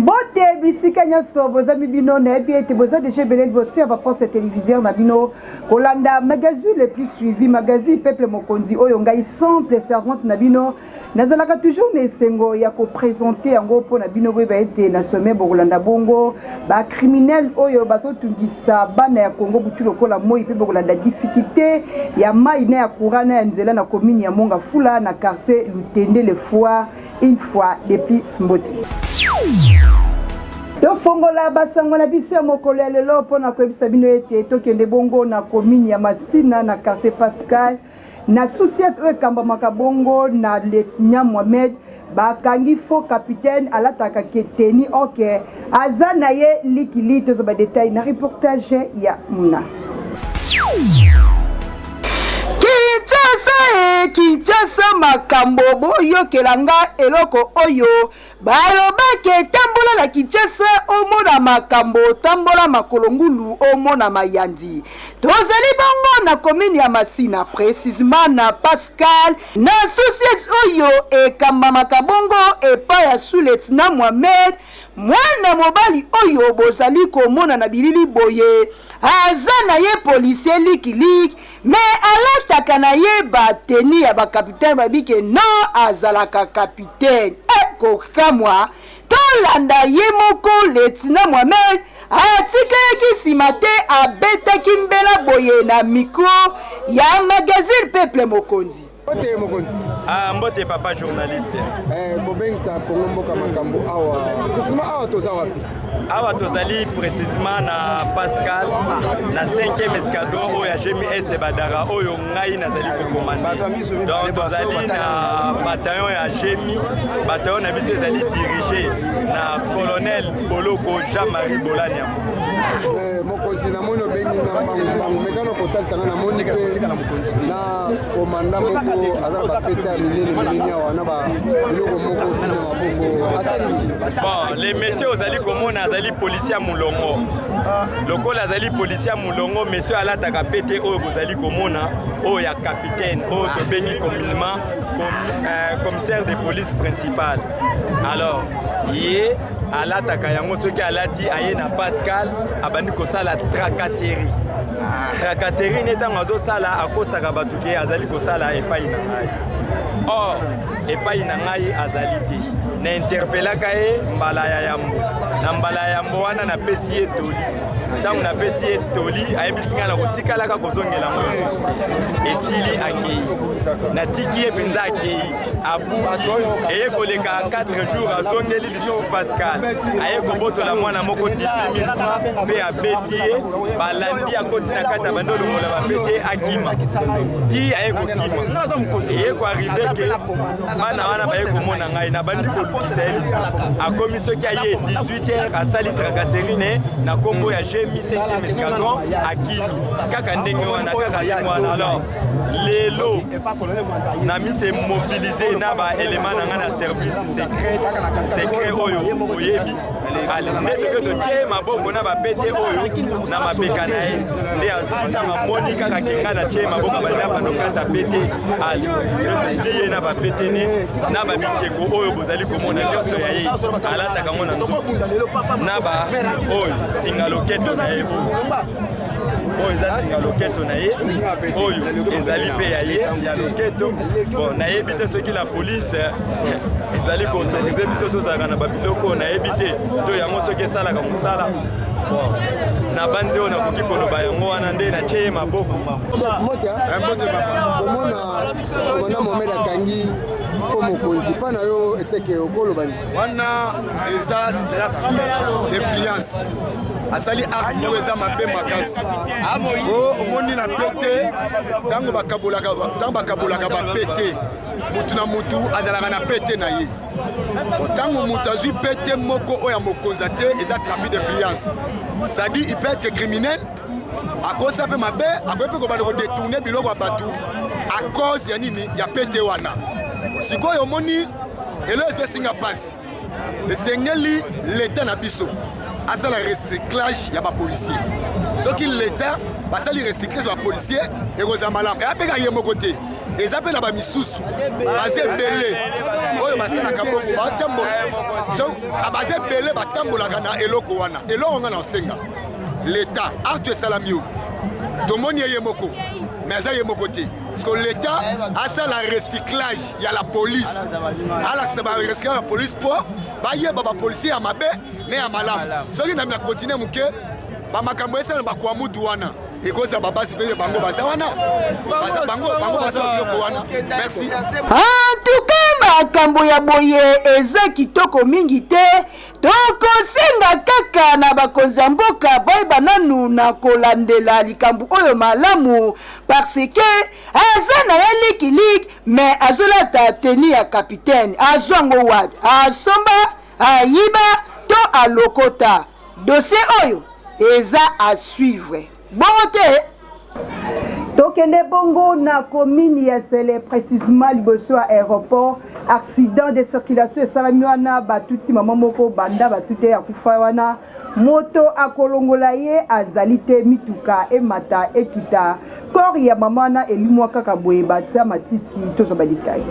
Mbote bisika nyonso bozami bino, nayebi ete boza deja ebele liboso ya baposte téléviseur na bino kolanda magazine le plus suivi, magazine Peuple Mokonzi, oyo ngai simple servante na bino nazalaka toujours na esengo ya kopresente yango mpo na bino. Boyeba ete na sommet bokolanda bongo bacriminel oyo bazotungisa bana ya Kongo butu lokola moi, mpe bokolanda difficulté ya mai na ya courant na ya nzela na commune ya Mont Ngafula, na quartier Lutende le Foire. Une fois de plus, mbote. Tofongola basango na biso ya mokolo ya lelo mpona koyebisa bino ete tokende bongo na commune ya Masina, na quartier Pascal, na sous-ciat oyo ekambamaka bongo na lieutenant Mohamed. Bakangi faux capitaine alataka keteni oke aza na ye likili. Tozwa badetail na reportage ya Muna. Kinshasa e Kinshasa, makambo boyokela nga eloko oyo balobaki: etambola na Kinshasa, omona makambo, tambola makolo ngulu, omona mayandi. Tozali bongo na commune ya Masina, précisement na Pascal, na société oyo ekambamaka bongo epai ya sous-lieutenant Mohamed. Mwana mobali oyo bozali komona na bilili boye aza na ye policier likiliki, mais alataka na ye batenue ya bacapitaine. Babike non, azalaka capitaine e kokamwa. Tolanda ye moko lieutenant Mohamed, atikalaki nsima te, abetaki mbela boye na micro ya magazine Peuple Mokonzi. Mbote mokonzi. Ah, mbote papa journaliste. Kobengisa Kongo Mboka Makambo awa, précisément awa toza wapi? Awa tozali précisément na Pascal, na 5e escadron oyo ya GMI Est Badara, oyo ngai nazali kocommander. Donc tozali na bataillon ya GMI. Bataillon na biso ezali dirigé na colonel Boloko Jean-Marie Bolania. Mokonzi, namoni obengi nga mbangu, mekano kotalisa nga. Namoni mpe na commandant moko aza na bapete ya minene minene awa na biloko moko osina maboko, asali? Bon, le monsieur ozali komona azali policier ya molongo. Lokola azali policier ya molongo, monsieur alataka pete oyo bozali komona, oyo ya capitaine, oyo tobengi communément commissaire de police principal. Alors ye alataka yango. Soki alati, aye na Pascal, abandi kosala tracasserie. Tracasserie ne ntango azosala, akosaka bato ke azali kosala epai na ngai. Or epai na ngai azali te. Na interpellaka ye mbala ya yambo. Na mbala ya yambo wana, napesi ye toli. Ntango napesi ye toli, ayebisi ngai na kotikalaka kozongela yango lisusu te. Esili, akei, natiki ye mpenza, akei, abuki. Eye koleka 4 jours, azongeli lisusu Pascal, aye kobotola mwana moko 18 000 francs mpe abeti ye. Balandi, akoti na kati, abandi olongola bapete, akima ti aye kokima. Eye koarriver ke bana wana baye komona ngai, nabandi kolukisa ye lisusu. Akomi soki aye 18 heures, asali tracasserie ne na nkombo ya GMI 5e escadron, akimi kaka ndenge wana, kaka ndenge wana. Alors lelo na mi se mobiliser na baélément na ngai na service secret oyo oyebi. Ale nde toke, totie maboko na bapete oyo na mapeka na ye. Nde azwi, ntango amoni kaka ke ngai natie maboko, abandi abandokata pete. Ale nde tozwi ye na bapete ne na babikeko oyo bozali komona nyonso ya ye, alataka yango na nzoto, na ba oyo singa loketo na ye. Oyo eza singa loketo na ye, oyo ezali mpe ya ye ya loketo. Bon, nayebi te soki la police ezali koautoriser biso tozalaka na babiloko oyo, nayebi te to yango soki esalaka mosala. Bon, na banzi oyo nakoki koloba yango wana, nde natie ye maboko. Chef, mbote. Mbote papa. Komona commandant Mohamed akangi fo mokonzi mpa na yo eteke, okoloba nini? Wana eza trafic d'influence. Asali acte moko eza mabe makasi. O omoni na pete, ntango bakabolaka bapete, mutu na mutu azalaka na pete na ye. Ntango moto azwi pete moko oyo ya mokonzi te, eza trafic d'influence, c'est-à-dire il peut être criminel. Akosa mpe mabe, akoki mpe kobanda kodétourner biloko ya bato à cause ya nini? Ya pete wana. Sikoyo omoni elo epesinga mpasi. Esengeli leta na biso asala recyclage ya bapolicier. Soki leta basali recyclage ya bapolicier, ekozala malamu. Eya mpe kaka ye moko te, eza mpe na bamisusu baza ebele. Oyo basalaka bongo batambola, baza ebele batambolaka na eloko wana. Eloko nga na osenga l'État, acte esalami oyo tomoni ye moko, mais aza ye moko te, parce que l'État asala recyclage ya la police, alakisa ba recyclage ya police mpo bayeba bapolisier ya mabe ne ya malamu. Soki na continue moke, bamakambo esala bakwa mutu wana ekozala babasi mpe bango baza wana, bango bango basala biloko wana. Merci. Antuka makambo ya boye eza kitoko mingi te. Tokosenga kaka na bakonzi ya mboka bayeba nanu na kolandela likambo oyo malamu, parce que aza na ye likiliki, mais azolata tenue ya capitaine. Azwango wapi? Asomba, ayiba to alokota? Dossier oyo eza à suivre. Bongo te, tokende bongo na commune ya Sele, précisement liboso ya aéroport. Accident de circulation esalami wana, batuti mama moko banda batuti ye, akufa wana. Moto akolongola ye azali te. Mituka emata ekita, corps ya mama wana elimwa kaka boye, batia matiti. Tozwa badétails.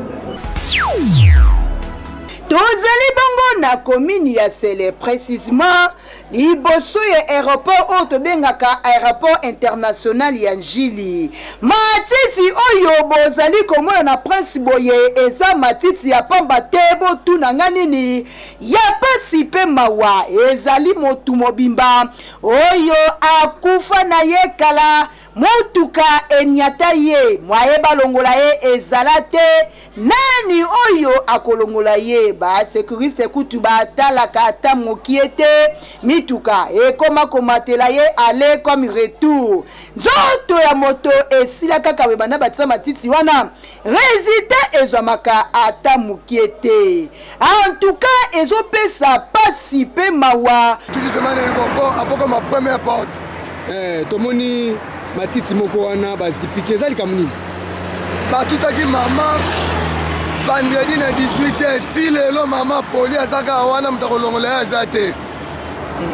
Tozali bongo na commune ya Sele, précisement liboso ya aéroport oyo tobengaka aéroport international ya Njili. Matiti oyo bozali komona na prince boye eza matiti ya pamba te. Botuna nga nini ya pasi mpe mawa, ezali motu mobimba oyo akufa na ye kala. Motuka enyata ye, mwaye balongola ye ezala te. Nani oyo akolongola ye? Basécurité kutu batalaka ata mokie te. Mituka ekoma komatela ye aller comme retour. Nzoto ya moto esila kaka boye banda batia matiti wana, résultat ezwamaka ata mokie te. En tout cas ezopesa pasi mpe mawa. Tout justement na aéroport avant comme première porte. Tomoni matiti moko wana bazipiki, eza likambo nini? Batutaki mama vendredi na 18h, ti lelo mama poli aza kaka wana, moto akolongola ye aza te.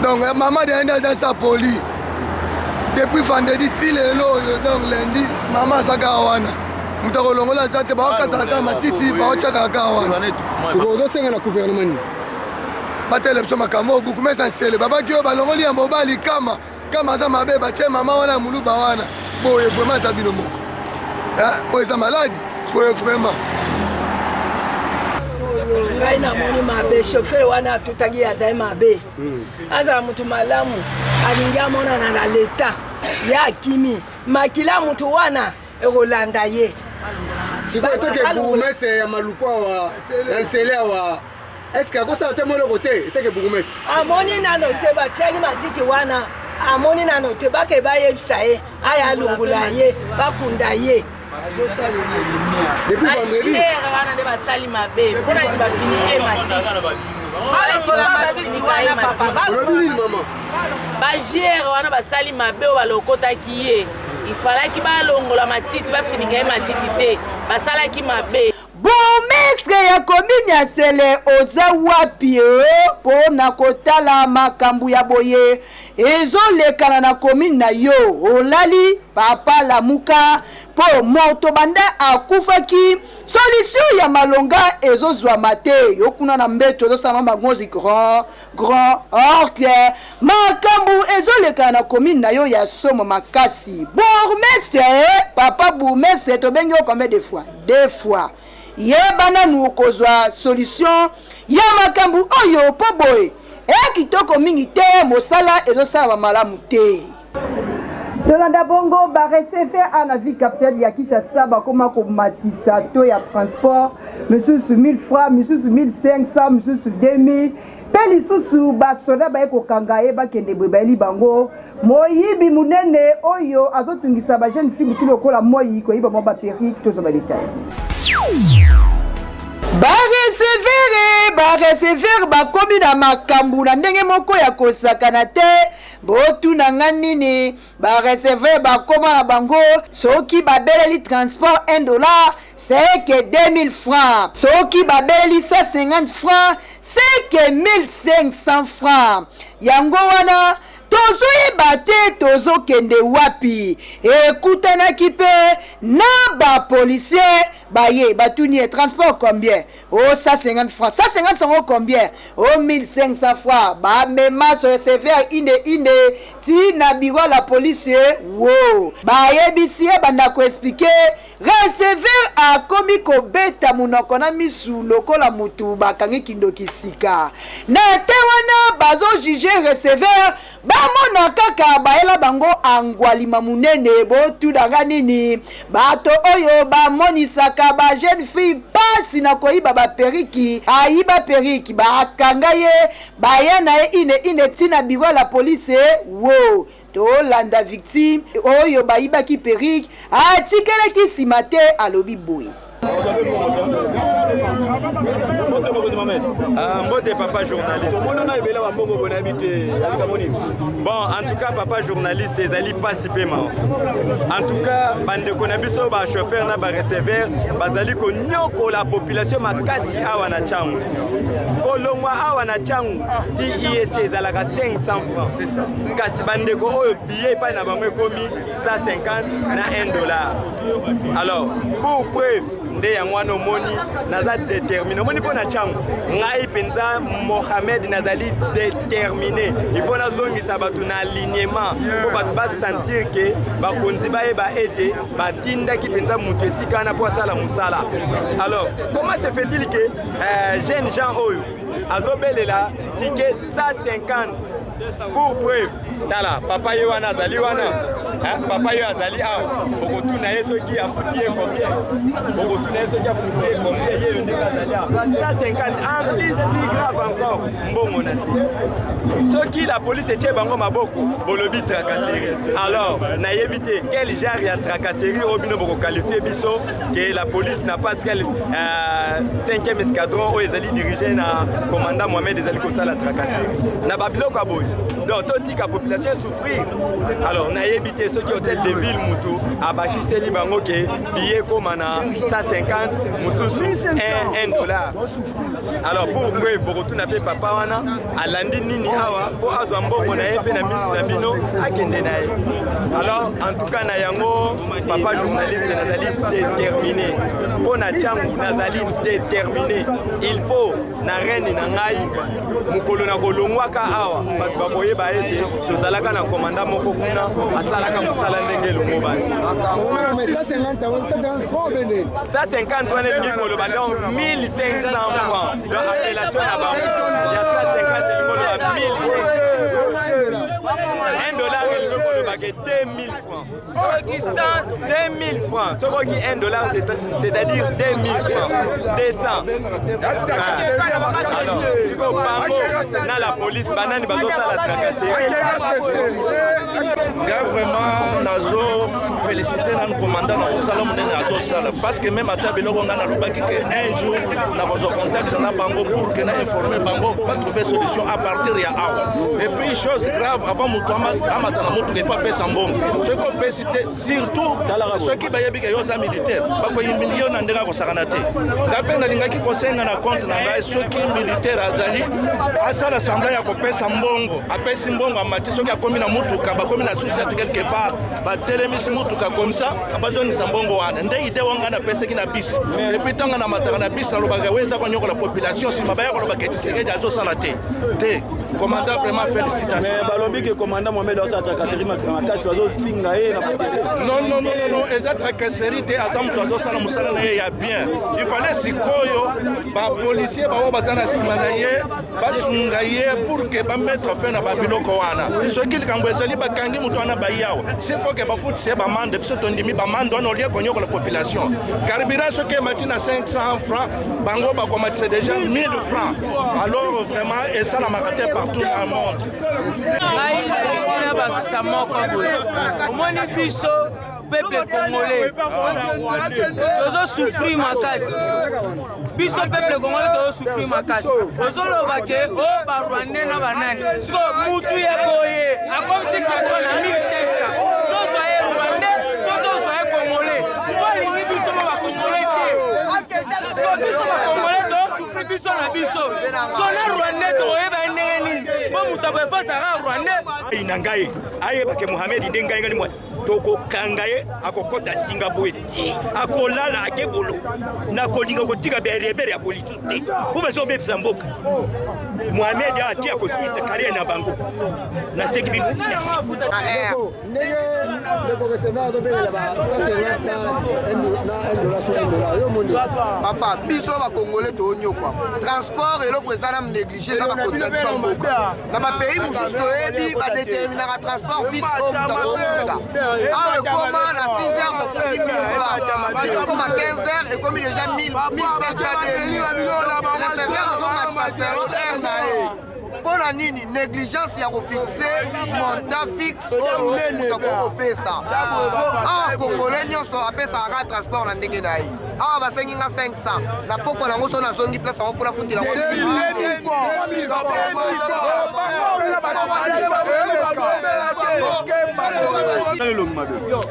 Donc mama de nde aza sa poli depuis vendredi ti lelo oyo. Donc lundi mama aza kaka wana, moto akolongola aza te. Baokataka kaka matiti, baotiaka kaka wana. Sikoyo ozosenga na gouvernement nini? Batele biso makambo oyo. Bourgmestre Nsele babaki oyo balongoli ya mobali kama kama aza mabe, batie mama wana ya moluba wana boye. Vraiment, ata bino moko, oyo eza maladi boye vraiment. Ngai namoni mabe, chauffeur wana atutaki, azali mabe. Azala motu malamu, alingi amonana na leta ye, akimi makila, motu wana ekolanda ye. Sikoyo toke bourgmestre ya Maluku awa ya Nsele awa, est-ce akosala te moloko te eteke bourgmestre? Amoni nano te. Batiaki matiti wana, amoni nano te. Bake bayebisa ye, aya alungula ye, bakunda ye. Depuis vendredi. Wana nde basali mabe mpona nini bafini ye matiti? Balongola matiti wana, papa. Olobi nini, mama? Bagiere wana basali mabe oyo balokotaki ye, ifalaki balongola matiti, bafinika ye matiti te. Basalaki mabe. Bourgmestre ya commune ya Sele, oza wapi e mpo na kotala makambo ya boye ezolekana na commune na yo? Olali, papa, lamuka, mpo moto banda akufaki, solution ya malonga ezozwama te. Yo kuna na mbeto ezosala bangozi grand grand orque, makambo ezolekana na commune na yo ya somo makasi. Bourgmestre, papa bourgmestre, tobengi yo combien de fois? Deux fois. Yeba nanu kozwa solution ya makambo oyo, mpo boye eya kitoko mingi te, mosala ezosalama malamu te. Tolanda bongo bareceveur na ville capitale ya Kinshasa bakoma komatisa taux ya transport, misusu 1000 francs, misusu 1500, misusu 2000. Mpe lisusu basoda baye kokanga ye, bakende boye, bayeli bango moyibi monene oyo azotungisa bajeune fille butu lokola moi, koyiba mwa baperruque. Tozwa badétails. Bareceveur, bareceveur bakomi na makambo na ndenge moko ya kosakana te. Botuna nga nini? Bareceveur bakóma na bango, soki babeleli transport 1 dollar, c'est que 2000 francs. Soki babeleli 150 francs, c'est que 1500 francs. Yango wana tozoyeba te tozokende wapi. Ekutanaki mpe na bapolisier. Baye batuni ye transport combien? Oh 150 francs. 150 sango combien? Oh 1500 francs. Bamema receveur inde inde ti na bureau la police wo. Bayebisi ye banda ko expliquer receveur akomi kobeta munoko na misu lokola mutu bakangi kindoki sika. Na te wana bazo juger receveur Bamona kaka bayela bango angwalima munene botuna nga nini bato oyo bamonisaka ba jeune fille pasi na koyiba ba periki ayiba periki bakanga ye baya na ye ine ine ti na bureau ya la police wo tolanda victime oyo bayibaki periki atikelaki sima te alobi boye. Ah, mbote papa journaliste. Bon, en tout cas papa journaliste ezali pasi pe mawa. En tout cas bandeko na biso ba chauffeur na ba receveur bazali konyokola population makasi awa na Tshangu. Kolongwa awa na Tshangu ti IEC ezalaka 500 francs. Kasi bandeko oyo billet epai na bango ekomi 150 na 1 dollar. Alors, pour preuve nde yango wana omoni naza déterminé omoni mpo na ntango ngai mpenza mohamed nazali déterminé il faut nazongisa bato na alignement mpo bato basentir ke bakonzi bayeba ete batindaki mpenza moto esika wana mpo asala mosala. Alors comment se fait-il que jeune jean oyo azobelela ticket 150? Pour preuve, tala papa ye wana azali wana, papa ye azali awa, okotuna ye soki afuti ye combien, okotuna ye soki afuti ye combien, ye ndenge azali awa 150. En plus, plus grave encore, mbongo na se soki la police etie bango maboko, bolobi tracasserie. Alors nayebi te quel genre ya tracasserie oyo bino bokoqualifie biso que la police na Pascal 5e escadron oyo ezali dirigé na commandant Mohamed ezali kosala tracasserie na babiloko ya boye. Donc totika population souffrir. Alors nayebi te soki hôtel de ville mutu abakiseli bango ke billet ekóma na 150, mosusu 1 dollar. Alors pour preuve, bokotuna mpe papa wana alandi nini awa mpo azwa mbongo na ye mpe na misu na bino akende na ye. Alors en tout cas na yango papa journaliste, nazali déterminé mpo na Tshangu, nazali déterminé. Il faut na règne na ngai, mokolo na kolongwaka awa, bato bakoyeba ete tozalaka na commandant moko kuna asalaka mosala ndenge elongo bani. 150 wana elingi koloba donc 1500 francs. Donc appellation na bango ya 150 elingi koloba 1000, 1 dollar elingi koloba ke 2000 francs, 2000 francs. Soki 1 dollar, c'est-à-dire 2000 francs, 200. Alors sikoyo bango na la police, banani bazosala tracasserie? Nga vraiment nazo félicité nanu commandant na mosala monene azosala, parce que même ata biloko ngai nalobaki ke un jour nakozwa contact na bango pour ke na informe bango, batrouver solution à partir ya awa. Et puis chose grave, avant moto amata na motuka, il faut apesa mbongo. Soki opesi te, surtout soki bayebi ke yo oza militaire, bakohumilie yo na ndenge akosakana te. Nga mpe nalingaki kosenga na compte na ngai, soki militaire azali asala semblant ya kopesa mbongo, apesi mbongo, amati. Soki akomi na mutuka, bakomi na susi ati quelque part, batelemisi mutuka comme ça, bazongisa mbongo wana. Nde idée wa ngai napesaki na bus. Et puis ntango namataka na bus, nalobaka we eza konyokola population, nsima baya kolobaka Tshisekedi azosala te te. Commandant, vraiment félicitation. Mais balobi ke commandant Mohamed azosala tracasserie makasi, bazofinga ye na batele. Non, non, non, non, eza tracasserie te. Aza moto azosala mosala na ye ya bien. Il fallait sikoyo bapolicier bango baza na nsima na ye basunga ye pour ke bamettre fin na babiloko wana. Soki likambo ezali, bakangi moto wana, bayi awa, s'il faut ke bafutisa ye baamende, biso tondimi baamende wana, au lieu konyokola population. Carburant soki emati na 500 francs, bango bakomatisa déjà 1000 francs. Alors vraiment esalamaka te partout dans le monde. Ngai nalingi nabakisa moko boye. Omoni, biso peuple congolais tozosouffrir makasi. Biso peuple congolais tozosouffrir makasi. Ozoloba ke o barwandais na banani. Sikoyo mutu ya boye akomisi transport na 1500, tozwa ye rwandais to tozwa ye congolais? Po alingi biso mo bacongolais te. Sikoyo biso bacongolais tozosouffrir biso na biso. So na rwandais tokoyeba ye ndenge nini? Po moto aboye fo azalaka rwandais. Na ngai ayebake Mohamed nde ngai ngai. Tokokanga ye, akokɔta singa boye ti akolala ake bolo. Nakolinga kotika berebere ya boye lisusu te mpo bazobebisa mboka. Mohamed ati akosilisa carrière na bango. Nasengi bino merci. Ndenge ndeko receveur azobelela ba 150 na 1 dollar so 1 dollar, yo moni? Papa, biso bakongole toonyokwama transport, eloko eza na néglige eza bakonzi na biso ya mboka. Na bapays mosusu toyebi badeterminaka transport fixe oyo moto akofuta. Awa ekoma na 6 heures tofuti 1000 francs, ekoma 15 heures ekomi déjà 1500, 2000. Receveur azomatisa selon heure na ye. Mpo na nini négligence ya kofixe montant fixe oyo moto akoki kopesa? Po awa Congolais nyonso apesaka kaka transport na ndenge na ye. Awa basengi nga 500 na pokwa nango, so nazongi place yango funa futela.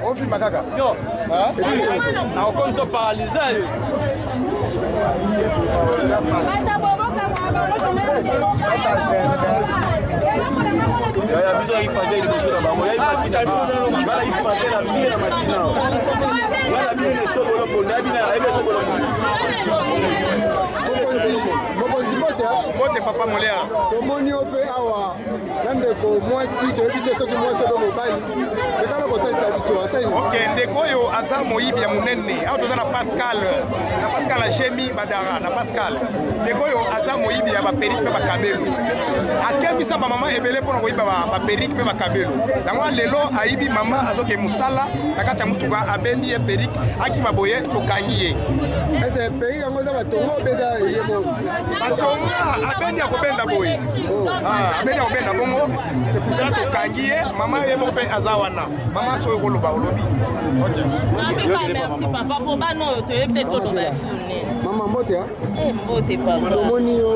Ofilma kaka. Nakokomisa paralyse yo. Yaya, biso na ifaze liboso na bango, yayi masina bana ifaze na bie na masina bana bino na esobolo mponda ya bino ayebi esobolo. Mokonzi, mbote. Mbote, papa Molea. Tomoni yo mpe awa na ndeko mwasi, toyebi te soki mwasi obe mobali. Mekana kotalisa biso asali. Ok, ndeko oyo aza moyibi ya monene. Awa toza na Pascal, na Pascal Agemi Badara. Na Pascal, ndeko oyo aza moyibi ya baperruque mpe bakabelo. Akembisa bamama ebele mpona koyiba baperruque mpe bakabelo. Yango lelo ayibi mama azoke mosala na kati ya motuka, abendi ye perruque, akima boye, tokangi ye. Ese perruque yango eza batongo mpe eza ye moko? Batonga, abendi ya kobenda boye. Ah, abendi ya kobenda bongo, c'est pour cela tokangi ye. Mama ye moko mpe aza wana. Mama, soki okoloba, olobi. Ok. Merci papa, mpo bana oyo toyebi te toloba esu nini. Mama, mbote. Mbote papa. Tomoni yo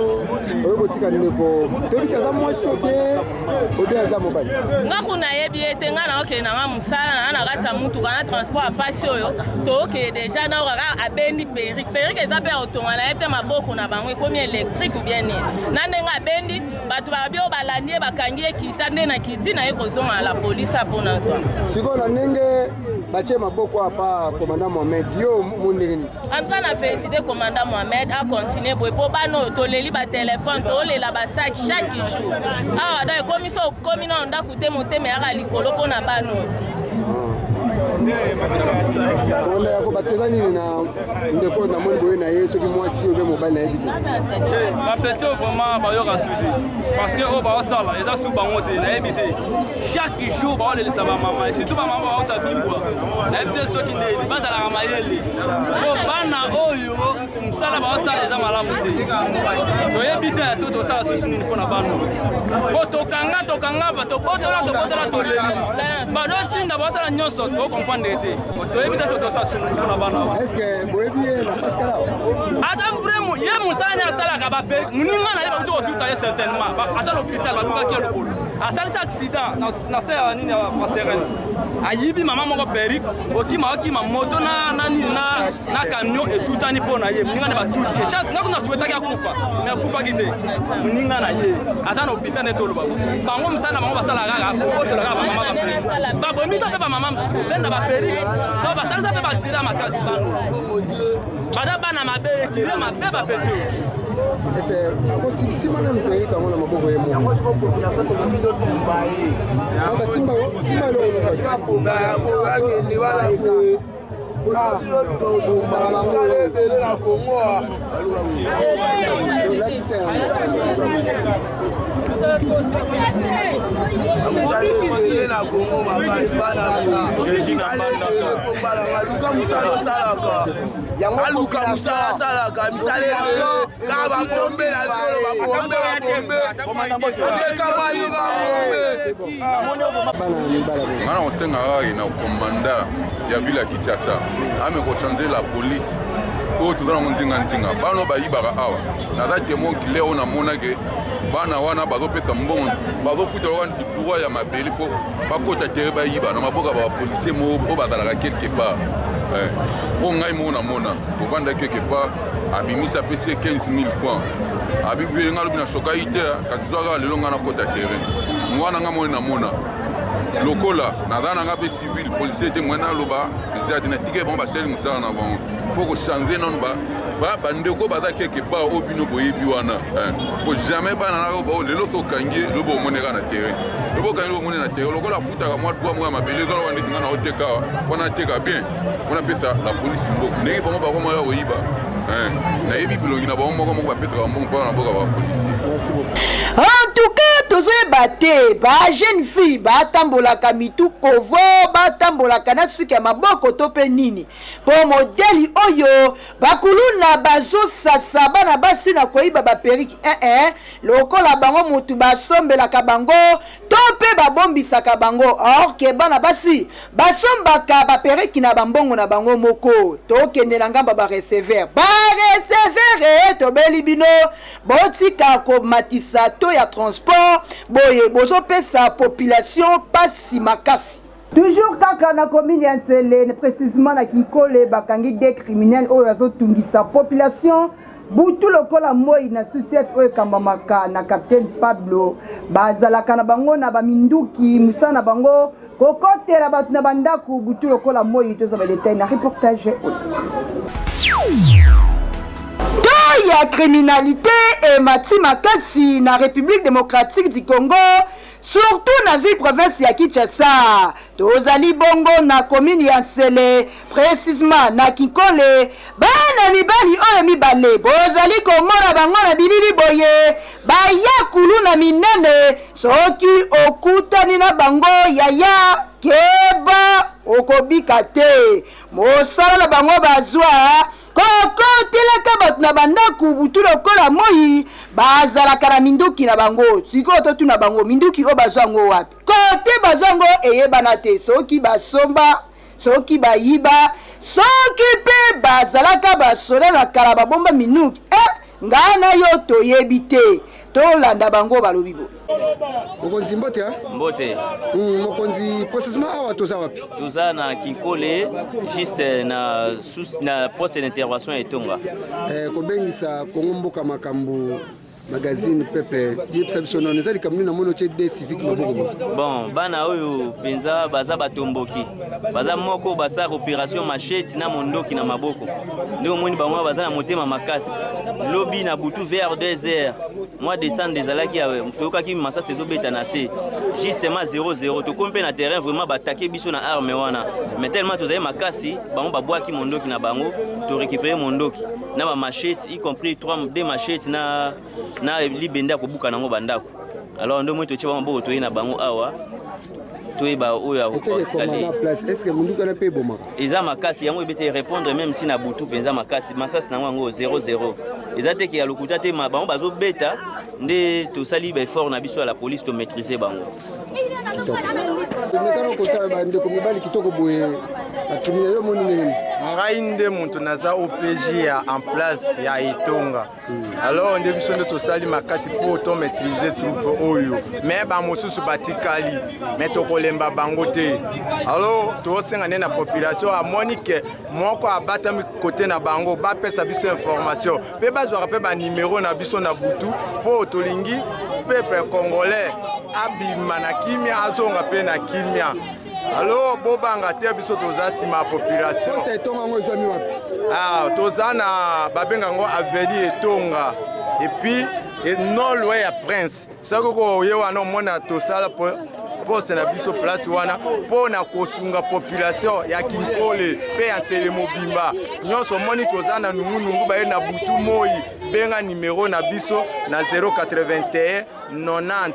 oyo kotika ndeko, toyebi te aza mwasi obe aza mobali. Nga kuna nayebi ye te. Nga naokende nanga mosala na na kati ya mutuka na transport ya pasi oyo tookende déjà. Naoka kaka abendi perruque. Perruque eza mpe ya kotonga, nayebi te maboko na bango ekomi électrique ou bien nini. Na ndenge abendi, bato babi oyo balandi ye, bakangi ye. Kita nde na kiti na ye kozonga na la polise mpona zwa. Sikoyo na ndenge batie maboko apa commandant Mohamed, yo mo ndenge nini? En tout cas na félicité commandant Mohamed, acontinue boye mpo bana oyo toleli batelefone, tolela basac chaque jour awa. Donc ekomi so okomi nano ndako te, motema eyaka likolo mpo na bana oyo. Komanda ya kobakisa eza nini na ndeko namoni boye na ye, soki mwasi obe mobali, nayebi te? Bapeti oyo vraiment bayoka su te, parce que oyo baosala eza su bango te. Nayebi te, chaque jour baolelisa bamama, et surtout bamama bauta bimbwa. Nayebi te soki ndeni bazalaka mayele, po bana oyo mosala baosala eza malamu te. Toyebi te soki tosala susu nini mpona bana oyo, po tokanga tokanga, tobotola tobotola, toleli, bazotinda baosala nyonso, tocomprendre te. Toyebi te soki tosala susu nini mpona bana. Est-ce boyebi ye na Pascal awa? Ata vrai ye, mosala nde asalaka baperruque. Moninga na ye bakuti kotuta ye certainement, ata na hôpital batukaki ye lokolo, asalisi accident na se ya nini ya passerelle. Ayibi mama moko perruque, okima okima moto na nini na camion etutani mpo na ye. Moninga nde batuti ye. Chance nga kuna souhaitaki akufa, mais akufaki te. Moninga na ye aza na hôpital. Nde toloba bango mosala na bango basalaka kaka kobotola kaka bamama baperruque, babomisa mpe bamama mosusu kobenda baperruque. Donc basalisa mpe baaccident makasi. Bano baza bana mabe, ekile mabe, bapeti oyo. Ese akosimba nanu perruque yango na maboko ye moko? Simba, simba eloko. Misala ebele na Kongo. Olakisa yango. Misala ebele na Kongo makasi, bana misala ebele po balanga luka mosala osalaka, aluka mosala asalaka. Misala ebele kaka babombe na solo, babombe, babombe, oteka bayo, babombe. Nga na kosenga kaka na commandant ya ville ya Kinshasa ame kochange la police oyo toza nango nzinganzinga. Bana oyo bayibaka awa, naza témoin clair oyo namonake bana wana bazopesa mbongo, bazofuta wana nti droit ya mabele mpo bakota tere bayiba na maboko ya bapolicier moko oyo bazalaka quelque part. Mpo ngai moko namona tovanda quelque part, abimisi, apesi ye 15 000 francs, abi ngai alobi na shoka ye te, kasi zwaka lelo ngai nakota terrain wana, ngai moni namona. Lokola naza na nga mpe civil policier te, moyen naloba eza te, natikeli bango basali mosala na bango. Faut kochanger nanu bandeko baza quelque part oyo bino boyebi wana, po jamais bana na oyo lelo so okangi ye lobi omoni kaka na terrain, lobi okangi lobi omoni na terrain. Lokola afutaka mwa droit moko ya mabele eza lokola ndeti nga na oteka awa mpona ateka bien, mpona apesa la polisi mboko ndenge bango bakoma ya koyiba. Nayebi bilongi na bango moko moko bapesaka mbongo mpona na mboka bapolisier. En tout cas, tozoyeba te, ba jeune fille batambolaka mitu kovo, batambolaka na suki ya maboko to mpe nini, mpo modeli oyo bakuluna bazosasa bana basi na koyiba baperiki eh, eh, lokola bango motu basombelaka bango to mpe babombisaka bango, or ke bana basi basombaka baperiki na bambongo na bango moko. Tokende na ngambo bareceveur, bareceveur, tobeli bino, botika komatisa to ya transport boye, bozopesa population pasi makasi. Toujours kaka na commune ya Nsele, précisément na Kinkole, bakangi des criminels oyo azotungisa population butu lokola moi na société oyo ekambamaka na capitaine Pablo. Bazalaka na bango na baminduki, mosala na bango kokotela bato na bandako butu lokola moi. Tozwa badetail na reportage oyo. Taux ya criminalité emati makasi na République démocratique du Congo, surtout na ville province ya Kinshasa. Tozali bongo na commune ya Nsele, précisément na Kinkole. Bana mibali oyo mibale bozali komona bango na bilili boye, baya kuluna minene. Soki okutani na bango, yaya, keba, okobika te. Mosala na bango bazwa kokotelaka bato na bandako butu lokola moi, bazalaka na minduki na bango. Sikoyo totuna bango, minduki oyo bazwa yango wapi? Kote bazwa yango eyebana te, soki basomba, soki bayiba, soki mpe bazalaka basoda na kala babomba minuki, eh, ngai na yo toyebi te. Tolanda bango, balobi boye. Mokonzi, mbote. Mbote. Mokonzi, précisément awa toza wapi? Toza na Kinkole, juste na sous na poste d'intervention ya Etonga. Kobengisa Kongo Mboka Makambo magazine peuple, yebisa biso nono, eza likambo nini? Namoni otie de civique maboko. Bon, bana oyo mpenza baza batomboki, baza moko basalaka opération machete na mondoki na maboko. Nde omoni bango baza na motema makasi. Lobi na butu vers 2 heures mois décembre ezalaki, toyokaki masasi ezobeta na se, justement 00. Tokomi mpe na terrain, vraiment batake biso na arme wana, mais tellement tozali makasi, bango babwaki mondoki na bango. Torécupéré mondoki na bamachete, y compris 3 2 machete na libende ya kobuka nango bandako. Alors nde omoni totie bango maboko, toye na bango awa, toyeba oyo. Mpe ebomaka. Eza makasi yango, ebete répondre même si na butu mpenza makasi. Masasi nango yango 00, eza te ke ya lokuta te. Bango bazobeta nde tosali baeffort na biso ya la police, tomaîtrise bango. Mekano kotala bandeko mibali kitoko boye, bacriminel, yo omoni ndenge? Ngai nde moto naza OPJ ya en place ya Etonga. Alors nde biso nde tosali makasi mpo tomaîtrise troupe oyo, mais bamosusu batikali, mais tokolemba bango te. Alors tosenga nde na population, amoni ke moko abatami kote na bango, bapesa biso information mpe bazwaka mpe banimero na biso na butu, mpo tolingi peuple congolais abima na kimia, azonga mpe na kimia. Alors bobanga te, biso toza nsima ya population. Etonga yango ezwami wapi? Ah, toza na babenga yango avenue Etonga, et puis non loin ya Prince. Soki koye wana, omona tosala poste na biso place wana mpo na kosunga population ya Kinkole mpe ya Nsele mobimba nyonso. Omoni toza na nungunungu, baye na butu moi, benga nimero na biso na 081 90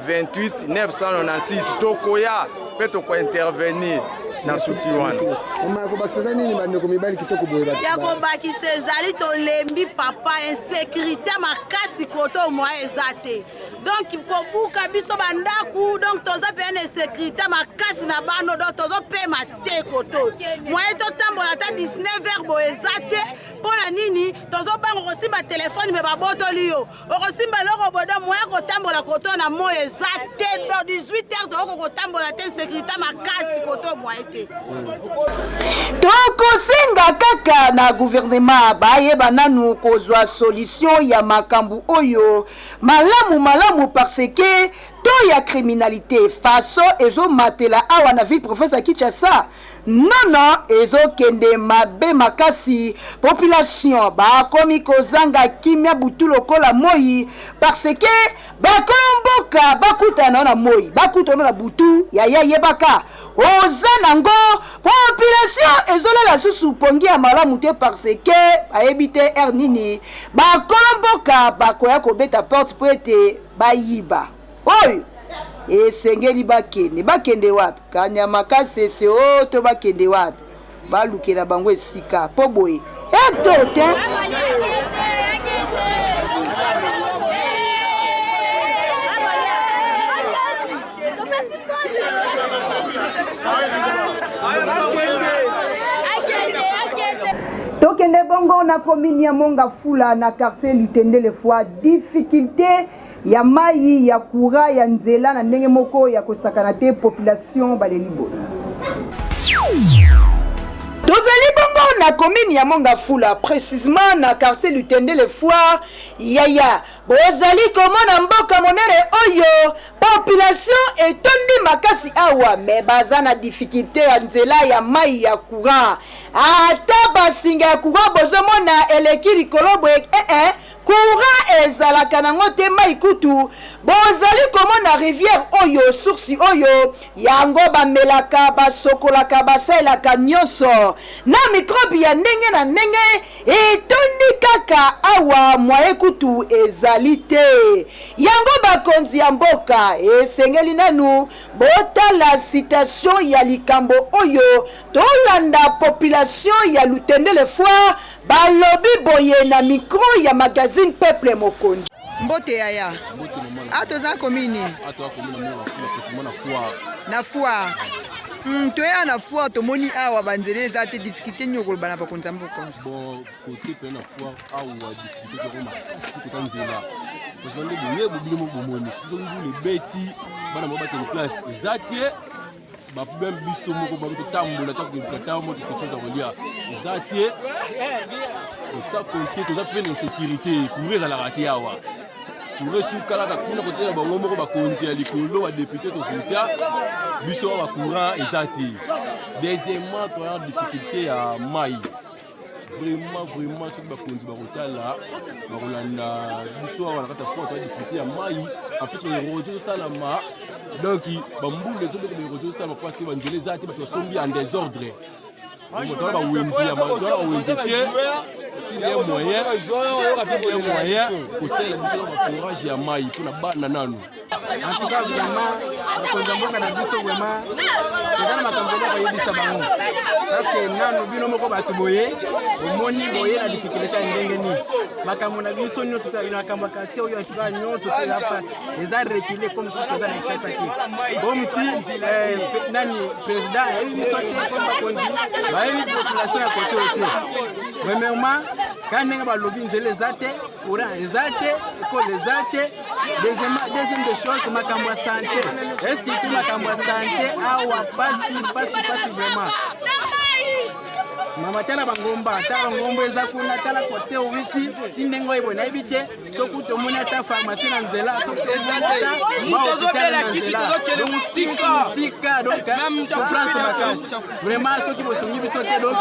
28 996. Tokoya mpe tokointervenir na suki wana. Mama, ya kobakisa eza nini? Bandeko mibali kitoko boye. Ya kobakisa ezali, tolembi papa, insécurité makasi, koto mwa eza te, donc kobuka biso bandako, donc toza mpenza na insécurité makasi na bano, donc tozopema te. Koto moye totambola ata 19 heures boye eza te. Mpo na nini? Tozobanga kosimba telefone, me babotoli yo, okosimba eloko boye. Donc moya kotambola koto na moi eza te, donc 18 heures toyoko kotambola te, insécurité makasi, koto moye te. te. Tokosenga kaka na gouvernement bayeba nanu kozwa solution ya makambo oyo malamu malamu parce que taux ya criminalité façon ezomatela awa na ville province ya Kinshasa nono ezokende mabe makasi population bakomi kozanga kimia butu lokola moi parce que bakolo mboka bakutana na moi bakutana na butu yaya yebaka oza nango population ezolala susu pongi ya malamu te parce que bayebi te heure nini bakolo mboka bakoya kobeta porte mpo ete bayiba oyo esengeli bakende bakende wapi kanyama kasese o oh, to bakende wapi balukela bango esika mpo boye eto te tokende bongo na commune ya mongafula na quartier lutendele fois difficulté ya mayi ya courant ya nzela na ndenge moko ya kosakana te population baleli boye. Tozali bongo na commune ya Mongafula, précisément na quartier Lutendele Foire. Yaya, bozali komona mboka monene oyo population etondi makasi awa, me baza na difficulté ya nzela ya mai ya courant. Ata basinga ya courant bozomona eleki likolo boye eh, eh. Courant ezalaka nango te mai kutu bozali komona rivière oyo source oyo yango bamelaka basokolaka basalelaka nyonso na mikrobe ya ndenge na ndenge etondi kaka awa mwaye kutu ezali te yango bakonzi ya mboka esengeli nanu botala citation ya likambo oyo tolanda population ya lutendele foire Balobi boye na micro ya magazine Peuple Mokonzi. Mbote yaya. A toza commune nini? Na foire. Toya na foire tomoni awa banzela eza te difficulté nini okoloba na bakonzi ya mboka? Bon côté pe na foire awa difficulté toko makasi kota nzela. Parce que nde boye bobino mo bomoni soki mbula ebeti bana mo bakende classe eza te ba problème biso moko bato totambola ta koluka ta moko tokotia kolia eza te tosa konte toza mpe na insécurité courant ezalaka te awa courant esuka kaka kuna koteya bango moko bakonzi ya likolo badepute tovuta biso awa courant eza te deuxièmement toya difficulté ya mai vraiment vraiment soki bakonzi bakotala bakolanda biso awa na kati ya fort ya difficulté ya mai en plus baerosion ezosalama donc bambula ezobeta baerosion ezosalama parce que banzela eza te bato basombi en désordre toza bawenze ya bawenze te s'il y a moyen s'il y a moyen kosalela biso na baforage ya mai mpo na bana nanu En tout cas vraiment bakonzi ya mboka na biso vraiment eza na makambo eza koyebisa bango parce que nanu bino moko bato boye omoni boye na difficulté ya ndenge nini makambo na biso nyonso to makambo ya quartier oyo en tout cas nyonso to eza pasi eza recule comme si toza na Kinshasa te comme si eh, nani président ayebi biso te comme bakonzi bayebi population ya kote oyo te premièrement kaka ndenge balobi nzela eza te courant eza te ekole eza te deuxième des choses makambo ya sante et surtout makambo ya sante awa pasi pasi pasi vraiment mama tala bangomba tala bangomba eza kuna tala kote owiti ti ndenge oyo boye nayebi te soki tomoni ata pharmacie na nzela tozobela kisi tozokende mosika mosika donc souffrance makasi vraiment soki bosungi biso te donc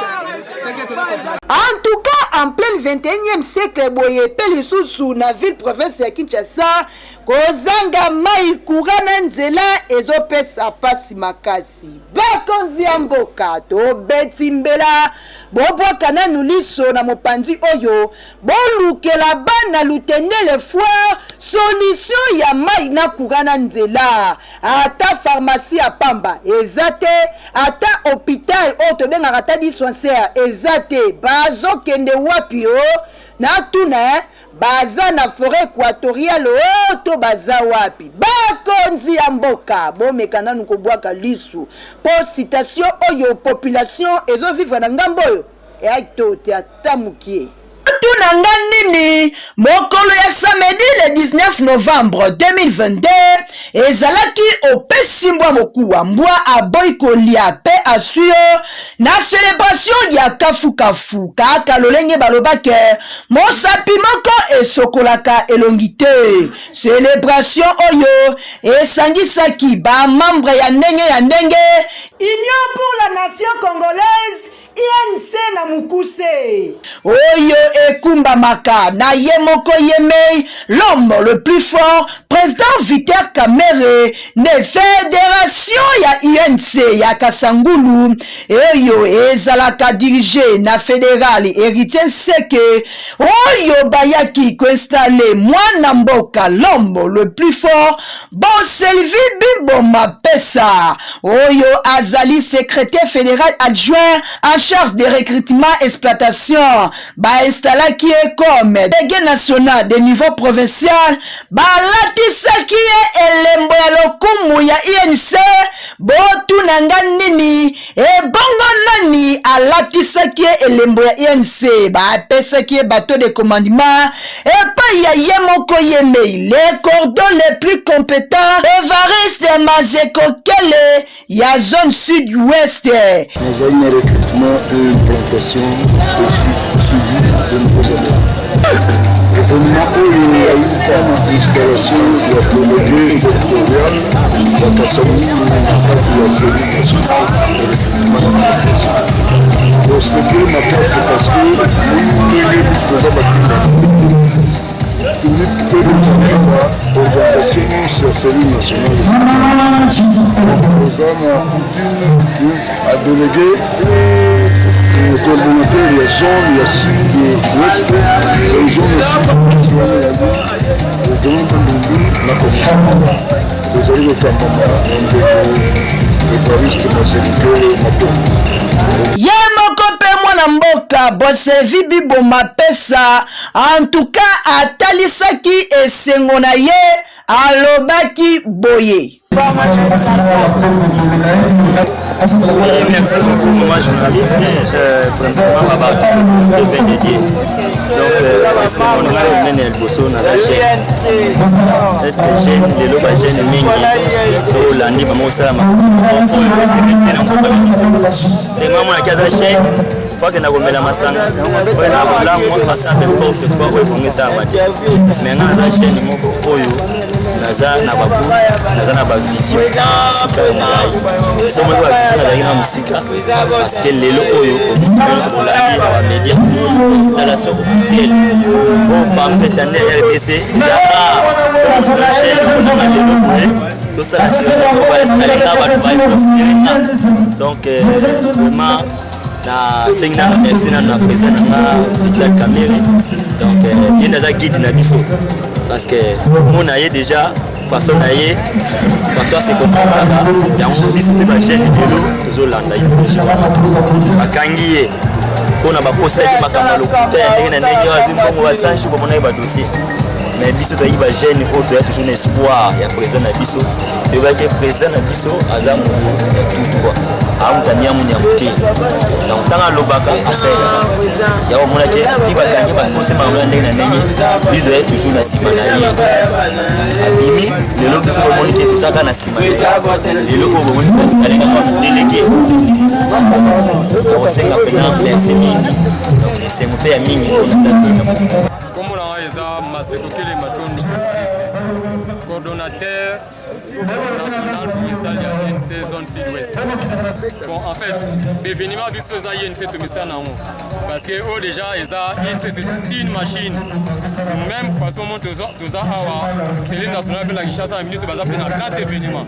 seke toza En tout cas, en plein 21e siècle boye pe lisusu na ville province ya Kinshasa kozanga mai courant na nzela ezopesa pasi makasi. Bakonzi ya mboka tobeti mbela bobwaka nanu liso na mopanzi oyo bolukela bana Lutendele foire solution ya mai na courant na nzela ata pharmacie ya pamba eza te ata hopital oyo tobengaka ata dispensaire eza te bazokende wapi o natuna eh? baza na foret equatoriale o to baza wapi bakonzi ya mboka bomeka nanu kobwaka lisu mpo citation oyo population ezovivre na ngambo oyo eyaki to te ata mokie. Botuna nga nini? Mokolo ya samedi le 19 novembre 2022 ezalaki opesi mbwa mokuwa, mbwa aboyi kolia pe aswi yo na celebration ya kafukafu, kaka lolenge baloba ke mosapi moko esokolaka elongi te. Celebration oyo esangisaki ba membre ya ndenge ya ndenge. Union pour la nation congolaise, UNC na mokuse. Oyo ekumbamaka na ye moko yemei, l'homme le plus fort, president Vital Kamerhe, nde federation ya UNC ya Kasangulu oyo ezalaka dirige na federal Heritier Nseke, oyo bayaki koinstalle mwana mboka l'homme le plus fort Bonselvi Bimbo Mapesa, oyo azali secretaire federal adjoint en charge de recrutement exploitation, ba installaki ye comme délégué national de niveau provincial, balatisaki ye elembo ya lokumu ya UNC. Botuna nga nini? Ebongo nani alatisaki ye elembo ya UNC? Bapesaki ye bateau de commandement epai ya ye moko yemei, le cordon le plus compétent Evariste Mazekokele ya zone sud-ouest. Nazali na recrutement et implantation suivi de nouveaux adhérents. Evenema oyo eyali mpona installation ya delege territorial ya Kasangulu na kati ya cellule nationale ya recrutement na implantation. Tosepeli makasi parce que moni ndenge biso toza batinda tolingi mpe tozala na organisation nyonso ya cellule nationale. Toza na coutume a delege coordonnateur ya zone ya sud ouest ya zone ya sud ouest wana yali Donald Ndundu na commission ezali kokambama na ndeko Evariste Mazelikele Matongo. Ye moko mpe mwana mboka Bosevi Biboma Pesa en tout cas atalisaki esengo na ye, alobaki boye. Merci beaucoup, maman journaliste. Vraiment, baba, de ben de Dieu. Donc, c'est mon nom, nene ya liboso naza jeune. Être jeune, lelo ba jeune mingi, so olandi bango osala makambo oyo esengeli te na mboka na biso. Ndenge amonaki aza jeune, faut akenda komela masanga, faut akenda kolangwa, asala mpe n'importe quoi oyo ebongi esalama te. Mais nga naza jeune moko oyo naza na babu, naza na bavision mosika ya molai. Soki bavision nazalaki na mosika, parce que lelo oyo nyonso bolandi na bamedia installation officielle oyo bapetane ya rdc eza rare lelo boye tosala bainstalle nga bato baconsidere nga. Donc vraiment nasengi na merci nano na président na nga Vital Kamerhe. Donc ye nde aza guide na biso, parce que mona ye déjà façon na ye, façon ase comprendaka yango. Biso mpe bajeune lelo tozolanda ye. Bakangi ye mpona bakosalaki makambo ya lokuta ya ndenge na ndenge, oyo azwi mbongo basange, komona ye badossier. Mais biso toyaki bajeune oyo toya toujours na espoir ya président na biso. Toyebaki président na biso aza moto ya tout droit, amuta niamu niamu te. Donc ntango alobaka, asalelaka yango. Omonaki ti bakangi, bakosi makambo ya ndenge na ndenge, biso toyaki toujours na nsima na ye. Abimi lelo, biso bomoni te, tozaka na nsima na ye. Lelo oyo bomoni bainstalle kaka délégué, osenga mpena merci mingi. Donc esengo mpe ya mingi mpona eza. Kombo na ngai eza Masekokele Matondo, coordonnateur national provincial ya UNC zone sud-ouest. Bon, en fait, événement biso eza UNC tomesana nango, parce que oyo déjà eza UNC, c'est une machine. Même façon mo toza awa cellule nationale mpe na Kinshasa na minute baza mpe na grand événement.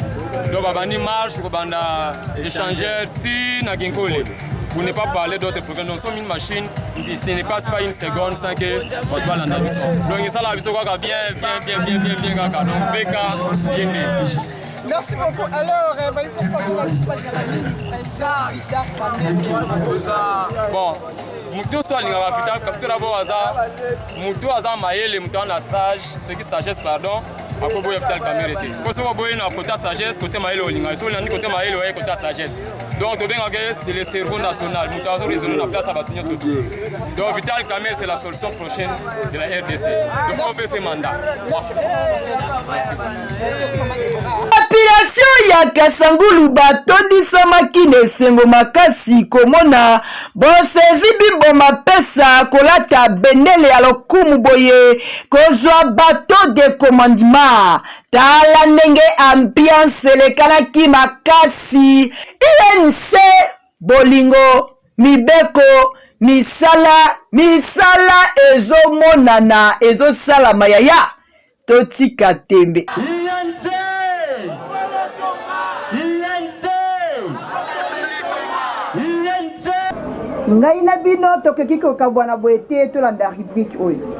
Donc babandi marche kobanda échangeur ti na Kinkole, pour ne pas parler d'autres problèmes. Donc, sommes une machine, ce ne passe pas une seconde sans que bato balanda biso. Donc, esalaka biso kaka bien, bien, bien, bien, bien, bien kaka. Donc, VK, bien né. Merci beaucoup. Alors, président Vital Kamerhe. Bon, moto nyonso alingaka Vital, tout d'abord aza moto aza mayele, moto aza na sage, soki sagesse, pardon. Akoboya Vital Kamerhe te. Po soki oboyi na kota sagesse, kote mayele olinga. Soki olandi kote mayele oye kota sagesse. Donc tobengaka c'est le cerveau national. Moto azo raisonner na place ya bato nyonso tout. Donc Vital Kamerhe c'est la solution prochaine de la RDC. Il faut opesa mandat. Merci. Population ya Kasangulu batondisamaki na esengo makasi komona Bosevi Biboma pesa kolata bendele ya lokumu boye kozwa bateau de commandement. Tala ndenge ambiance elekanaki makasi. UNC bolingo mibeko misala misala ezomonana ezosalama yaya totika tembe. UNC! UNC! UNC! Ngai na bino tokoki kokabwana boye te, tolanda rubrique oyo.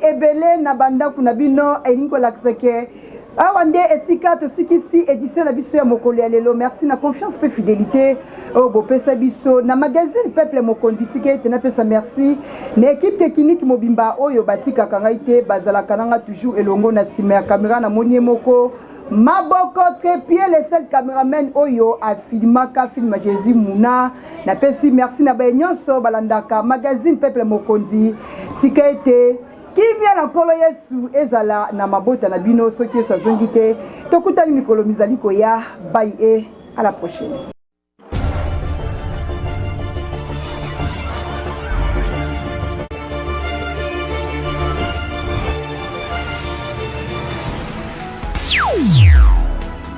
Ebele na bandako na bino elingi kolakisa ke awa nde esika tosukisi edition na biso ya mokolo ya lelo. Merci na confiance mpe fidelité oyo bopesa biso na magazine Peuple Mokonzi. Tika ete napesa merci na equipe technique mobimba oyo batikaka ngai te, bazalaka na nga toujours elongo na nsima ya kamera. Namoni ye moko Maboko Trepied, le seul cameraman oyo afilmaka film ya Jesus Muna. Napesi merci na baye nyonso balandaka magazine Peuple Mokonzi. Tika ete kimia na Nkolo Yesu ezala na mabota na bino. Soki Yesu azongi te, tokutani mikolo mizali koya. Bye et à la prochaine.